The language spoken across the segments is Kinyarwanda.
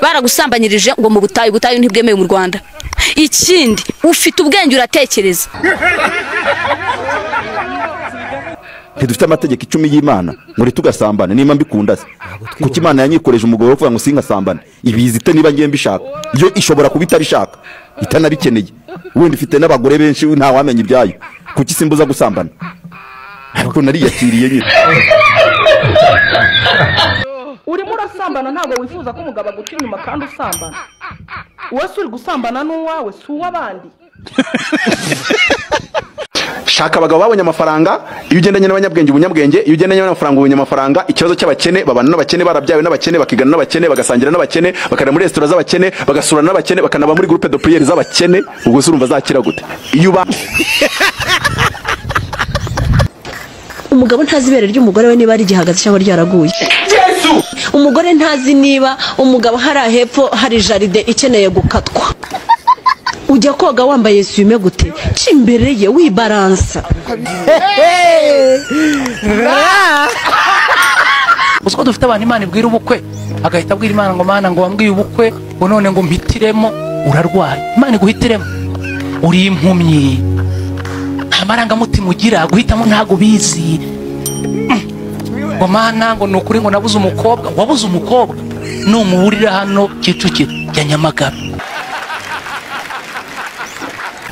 Baragusambanyirije ngo mu butayu, butayu ntibwemewe mu Rwanda. Ikindi ufite ubwenge uratekereza. Ntidufite amategeko 10 y'Imana ngo tugasambane niba mbikunda se. Kuko Imana yanyikoreje umugabo wo kuvuga ngo singasambane. Ibizite niba ngiye mbishaka. Iyo ishobora kubitabishaka itanabikeneye. Wenda ifite n'abagore benshi nta wamenya ibyayo. Kuki simbuza gusambana? Ariko nariyakiriye nyine. Urimo urasambana ntabwo wifuza ko umugabo aguca inyuma kandi usambana. Uwese uri gusambana n'uwawe si uw'abandi. Shaka abagabo babonye amafaranga, iyo ugendanye n'abanyabwenge ubunyabwenge, iyo ugendanye n'amafaranga ubunyamafaranga. Ikibazo cy'abakene babana n'abakene, barabyawe n'abakene, bakigana n'abakene, bagasangira n'abakene, bakana muri restaurant z'abakene, bagasura n'abakene, bakanaba muri groupe de prière z'abakene. Ubwo se urumva zakira gute? Iyo uba umugabo ntazi ibere ry'umugore we niba ari gihagaze cyangwa ryaraguye. Yesu! Umugore ntazi niba umugabo hari hepfo hari jaride ikeneye gukatwa. Ujya koga wambaye sume gute? Cimbere ye wibaransa. Usko dufite abantu Imana ibwira ubukwe, agahita abwira Imana ngo Mana ngo wambwiye ubukwe, ngo none ngo mpitiremo. Urarwaye. Imana iguhitiremo. Uri impumyi. Amarangamutima ugira guhitamo ntago bizi. Ngo Mana ngo nukuri ngo nabuze umukobwa, wabuze umukobwa numuburira hano Kicukiro ya Nyamagabe.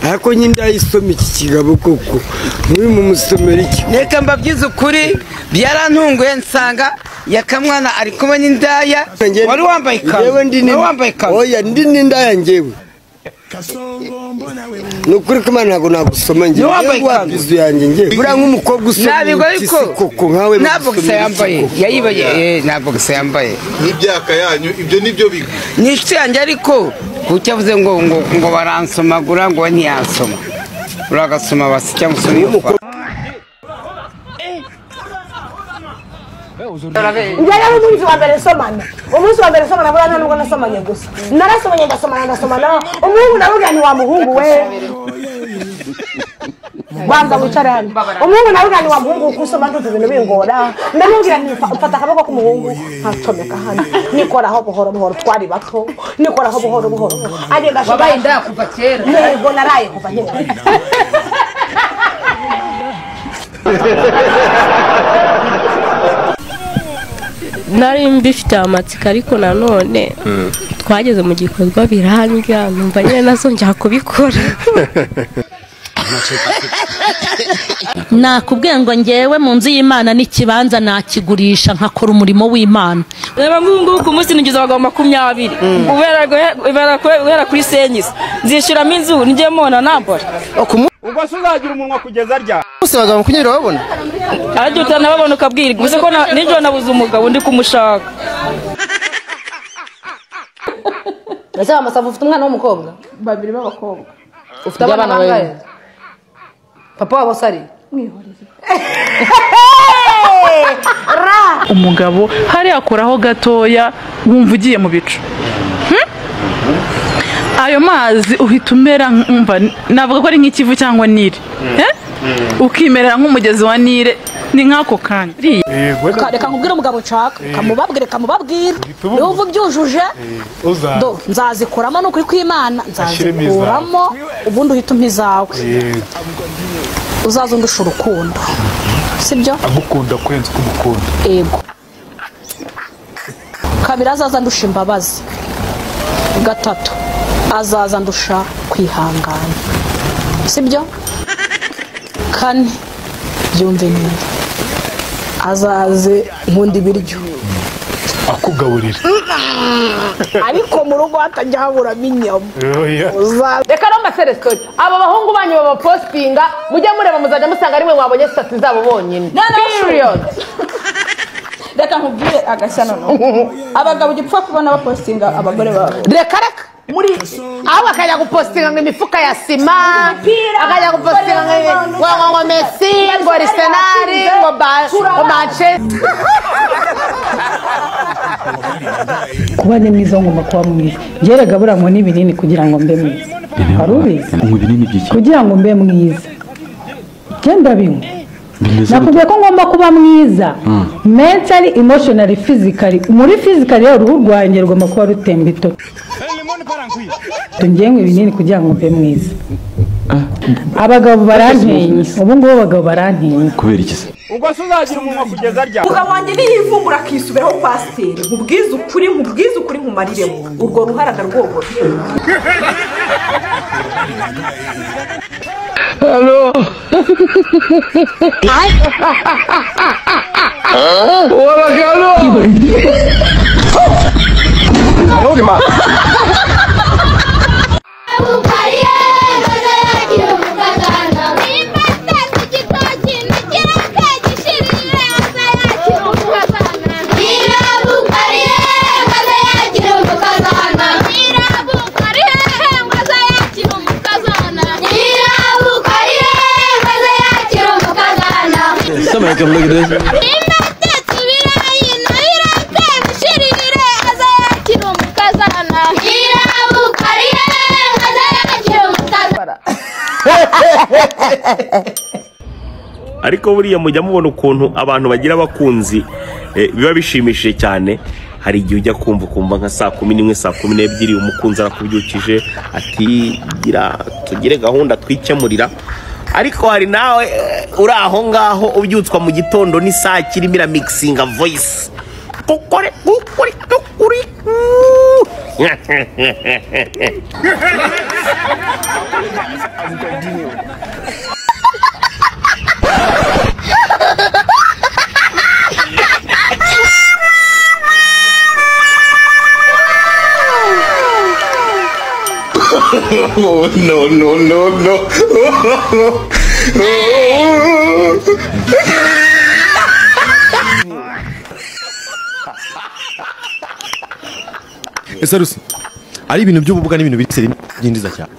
Ariko nyinda isoma iki kigabo koko muri mu musomero iki? Reka mbabwize ukuri byarantunguye nsanga yakamwana ari kumwe n'indaya. Wari wambaye ikanzu? Wari wambaye ikanzu? Oya, ndi n'indaya njyewe. Nukuri ko Imana ntabwo nagusoma njyewe. Wambaye ikanzu? Wabizu yanjye njyewe. Buriya nk'umukobwa usoma Nabigwa ariko koko nkawe nta boxer yambaye. Yayibaye nta boxer yambaye. N'ibyaka yanyu ibyo nibyo biga. Ni inshuti yanjye ariko kuki avuze ngo ngo ngo baransomagura ngo ntiyansoma. Uragasoma basi cyangwa usome umukobwa. Njye rero umunsi wa mbere nsomana, umunsi wa mbere nsomana buriya nta nubwo nasomanye gusa, narasomanye ndasomana ndasomana. Umuhungu navuga ni wa muhungu we, banza wicare hano. Umuhungu navuga ni wa muhungu kuko usoma ndumva ibintu bingora. Ndamubwira nti mfata akaboko k'umuhungu nkacomeka hano, nikoraho buhoro buhoro, twari bato, nikoraho buhoro buhoro. Agenda ashira. Wabaye indaya kuva kera? Yego, naraye kuva nkiri. Nari mbifite amatsiko ariko nanone twageze mu gikorwa birandya numva nyine nazongera kubikora. Nakubwiye ngo ngewe mu nzu y'Imana n'ikibanza nakigurisha nkakora umurimo w'Imana. Reba nk'ubu ku munsi nigeze abagabo 20 ubera kuri senyisi nzishyuramo inzu njye mona nambara. Ubwo se uzagira umunwa kugeza rya? Bose abagabo 20 babona? Ariko utanababona ukabwirwa uzi ko nijoro nabuze umugabo ndi kumushaka. Ese Amasavu ufite umwana w'umukobwa? Babiri b'abakobwa. Ufite abana bangahe? Papa wabo sari? Mwihoreze. Umugabo hari akoraho gatoya wumva ugiye mu bicu. Ayo mazi uhita umera umva navuga ko ari nk'ikivu cyangwa Nile. Ukimerera nk'umugezi wa Nile ni nk'ako kanya. Reka nkubwire umugabo nshaka, kamubabwire kamubabwire. Niba ubyujuje do nzazikuramo n'ukuri kw'Imana nzazikuramo ubundi uhita umpa izawe. Uzaza undusha urukundo. Sibyo? Agukunda kurenza uko umukunda. Yego. Kabiri azaza ndusha imbabazi. Gatatu azaza ndusha kwihangana. Sibyo? Kane byumve neza. Azaze nkunda ibiryo. Akugaburira. Ariko mu rugo hatajya haburamo inyama. Reka no mbaserestori. Aba bahungu banyu babapostinga mujye mureba muzajya musanga rimwe mwabonye status zabo bonyine. Period. Reka nkubwire agashya noneho. Abagabo ujya upfa kubona bapostinga abagore babo. Reka reka. Muri aho akajya gupostinga ngo imifuka ya sima, akajya gupostinga ngo ngo Messi, ngo Arsenal, ngo Manchester. Kuba ni mwiza ngomba kuba mwiza. Njye buriya ngo n'ibinini kugira ngo mbe mwiza. Wari ubizi? Unywa ibinini by'iki? Kugira ngo mbe mwiza. Genda binywa. Nakubwiye ko ngomba kuba mwiza mentally, emotionally, physically. Muri physically rero uruhu rwanjye rugomba kuba rutemba itoto. Ngewe ibinini kugira ngo mbe mwiza. Abagabo barantinya, ubu ngubu abagabo barantinya. Kubera iki se? Ubwo se uzagira umunwa kugeza ryari? Umugabo wanjye niyivumbura akisubiraho pasiteri, nkubwize ukuri, nkubwize ukuri, nkumariremo urwo ruhara ndarwogora. Halo. Somebody come look at this. Ariko buriya mujya mubona ukuntu abantu bagira abakunzi biba bishimishije cyane. Hari igihe ujya kumva ukumva nka saa 11 saa 12 umukunzi arakubyukije ati gira tugire gahunda twikemurira. Ariko hari nawe uri aho ngaho ubyutswa mu gitondo n'isaa kirimo iramixinga voice kukore kukuri kukuri. Oh, no, no, no, no. Ese Rusi, ari ibintu by'ububwa n'ibintu biri seri byinjiza cyane.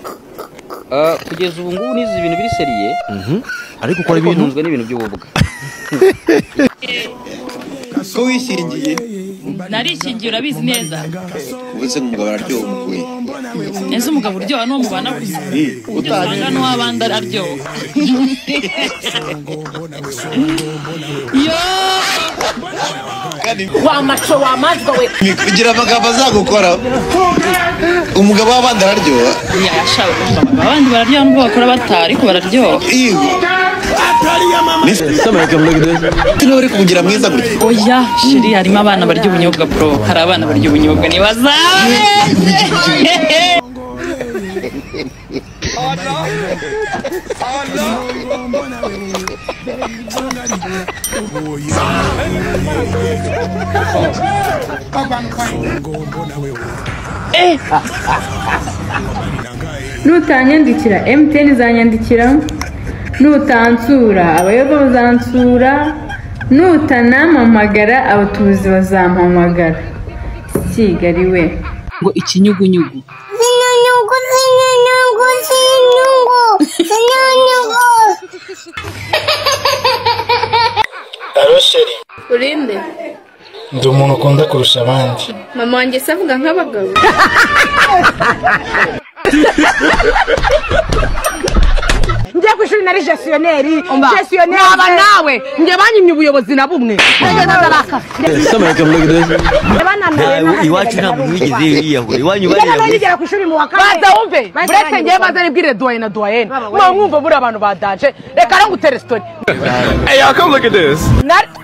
Kugeza ubu ngubu nize ibintu biri seriye. Ariko ukora ibintu ntunzwe n'ibintu by'ububwa. Ko wishingiye? Narishingiye urabizi neza. Ubuse umugabo araryoha umukuye. Ese umugabo uryoha n'uwo mubana gusa? Usanga n'uwabandi araryoha. Yo! Wa maco wa majwa we. Kugira amagambo azagukora. Umugabo w'abandi araryoha. Yashawe abandi bararyoha n'ubwo bakora batari ariko bararyoha. Uri kugira mwiza gutya. Oya shiri harimo abana barya ubunyobwa bro, hari abana barya ubunyobwa nibaza. Nutanyandikira MTN izanyandikira, nutansura abayoba bazansura, nutanampamagara abatubuzi bazampamagara. Kigali we ngo ikinyugunyugu. Ikinyugunyugu, ikinyugunyugu, ikinyugunyugu. Alo sheri. Urinde? Ndi umuntu ukunda kurusha abandi. Mama wanjye se avuga nk'abagabo. Ngiye ku ishuri nari gestionnaire, gestionnaire aba nawe ngiye banyimye ubuyobozi na bumwe. Iwacu nta muntu wigeze yiyahura, iwanyu bariyahura. Nigera ku ishuri mu wa kane. Baza wumve, buretse ngiye maze nibwire doyen na doyenne. Mwa mwumva muri abantu badanje, reka ngutere story. Hey y'all, come look at this.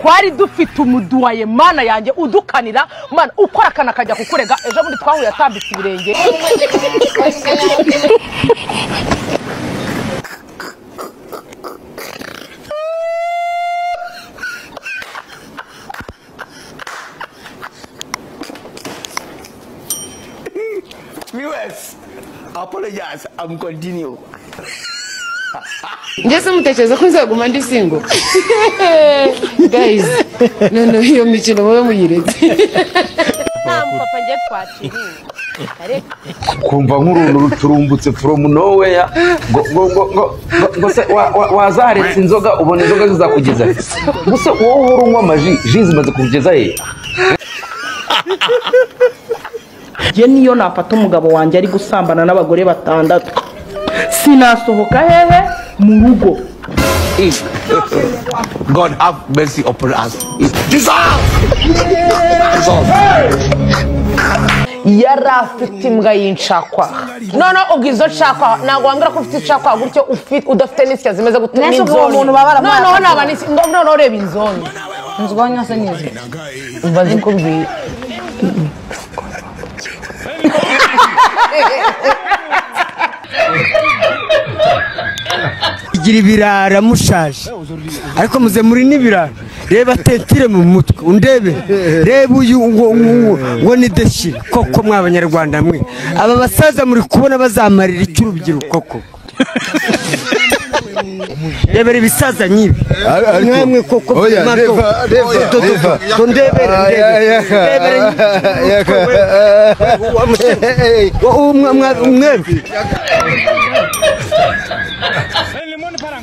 Twari dufite umuduwaye mana yanjye udukanira, mana ukora akana kajya kukurega, ejo bundi twahuye atambitse ibirenge. Viewers, apologize, I'm continue. Njye mutekereza ko nzaguma ndi single. Guys, no iyo mikino mube muyiretse. Nta mupapa ngiye twakiriye. Kumva nk'uruntu ruturumbutse from nowhere ngo ngo ngo ngo se wazaretse inzoga ubona inzoga zizakugeza. Gusa wowe uhora unywa amaji, ji zimaze kugeza he? Njye niyo nafata umugabo wanjye ari gusambana n'abagore batandatu, sinasohoka hehe mu rugo. God have mercy upon us. Jesus! Jesus! Yari afite imbwa y'incakwaha. None ubwo izo ncakwaha ntabwo wambwira ko ufite incakwaha gutyo udafite n'isya zimeze gutyo n'inzoni. Noneho naba n'isya, noneho ureba inzoni. Inzoni se n'izi. Umva zikubwiye. Igira ibirara mushaje ariko muze muri n'ibirara reba tetire mu mutwe undebe reba uyu ngo ni deshire koko mwa abanyarwanda mwe aba basaza muri kubona bazamarira icy'urubyiruko koko rebera ibisaza nyibi mwemwe koko ndebere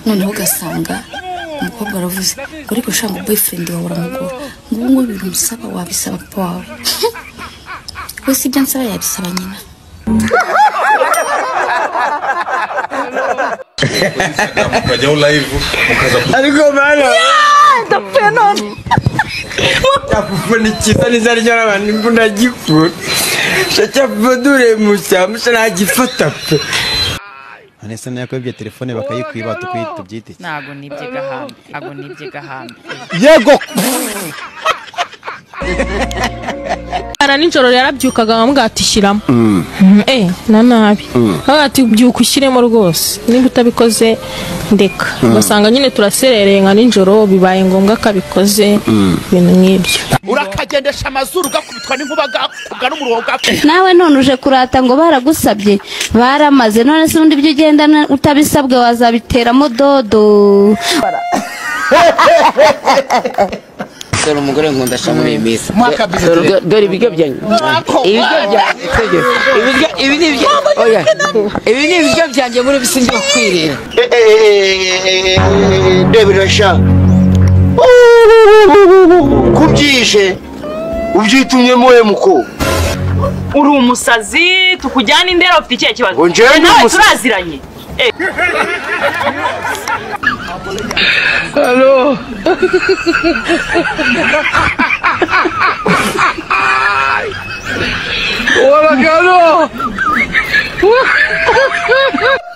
noneho ugasanga umukobwa aravuze ngo ariko ushaka boyfriend wawe uramugora ngo ubu ngubu ibintu umusaba wabisaba papa wawe we si ibyo ansaba yabisaba nyina. Mukajyaho live mukaza ariko bana ndapfuye none cyafufu ni cyiza neza ryo abantu imbunda gikura cyafufu dure musha nagifata pe. Anese nako ibyo telefone bakayikwiba tubyite. Ntago nibye gahambe, ntago nibye gahambe. Yego. Ara nijoro yarabyukaga bamubwira ati shyiramo. Na nabi. Ati byuka ushyiremo rwose. Niba utabikoze ndeka. Ugasanga nyine turaserereye nka nijoro bibaye ngombwa kabikoze ibintu nk'ibyo. Urakagendesha amazuru gakubitwa n'inkuba gakubwa n'umuruho gapfa. Nawe none uje kurata ngo baragusabye baramaze none se undi ibyo ugenda utabisabwe wazabiteramo dodo. Dore umugore nkunda sha muri iyi minsi. Dore ibiryo byanyu. Ibiryo byanjye. Ibi ni ibyo. Oya. Ibi ni ibiryo byanjye muri bisi ngiye kwirira. Ndebera sha. Kubyishe. Ubyitumye moye muko. Uri umusazi tukujyana indera ufite ikihe kibazo? Nawe turaziranye. Allo. Wala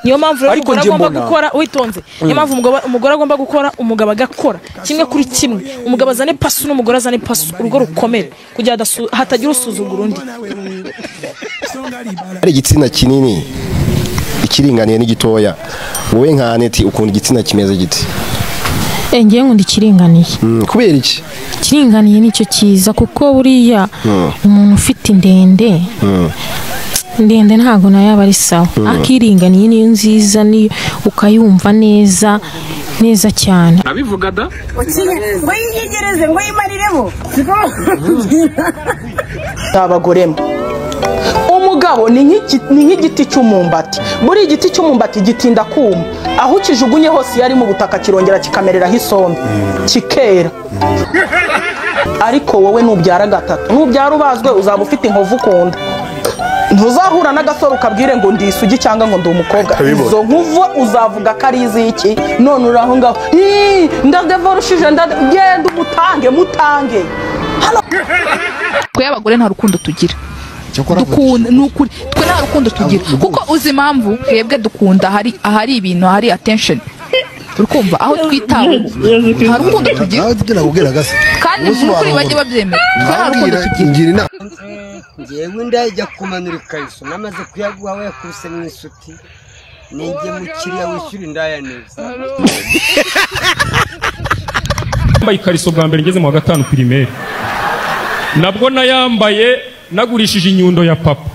Niyo mpamvu umugore agomba gukora witonze. Niyo mpamvu umugore agomba gukora umugabo agakora kimwe kuri kimwe. Umugabo azane pasu n'umugore azane pasu urugo rukomere kugira hatagira usuzugura undi. Ari igitsina kinini ikiringaniye n'igitoya. Wowe nka Aneti ukunda igitsina kimeze giti? Ngiye nkunda ikiringaniye. Kubera iki? Ikiringaniye nicyo cyiza kuko buriya umuntu ufite indende ndende ntago nayo aba ari sawa. Akiringaniye niyo nziza niyo ukayumva neza neza cyane. Abivuga da? Ngo yiyegereze ngo yimariremo. Abagoremo. Umugabo ni nk'igiti cy'umumbati. Buri igiti cy'umumbati gitinda kuma. Aho ukijugunye hose yari mu butaka kirongera kikamereraho isombe kikera. Ariko wowe nubyara gatatu, nubyara ubazwe uzaba ufite inkovu ukunda. Ntuzahura n'agasore ukabwire ngo ndi isugi cyangwa ngo ndi umukobwa. Izo nkuvu uzavuga ko ari iziki. None uri aho ngaho ndadevorushije genda umutange mutange. Twe abagore nta rukundo tugira. Dukunda nukuri twe nta rukundo tugira kuko uzi impamvu twebwe dukunda ahari ibintu hari attention urukumva aho twitaho nta rukundo tugira kandi nukuri bajye babyemera twe nta rukundo tugira. Ngewe ndajya kumanura ikariso namaze kuyaguha we yakubise mu isuti ninjye mukiriya wishyura indaya neza. Yambaye ikariso bwa mbere ngeze mu wa 5 primaire nabwo nayambaye nagurishije inyundo ya papa.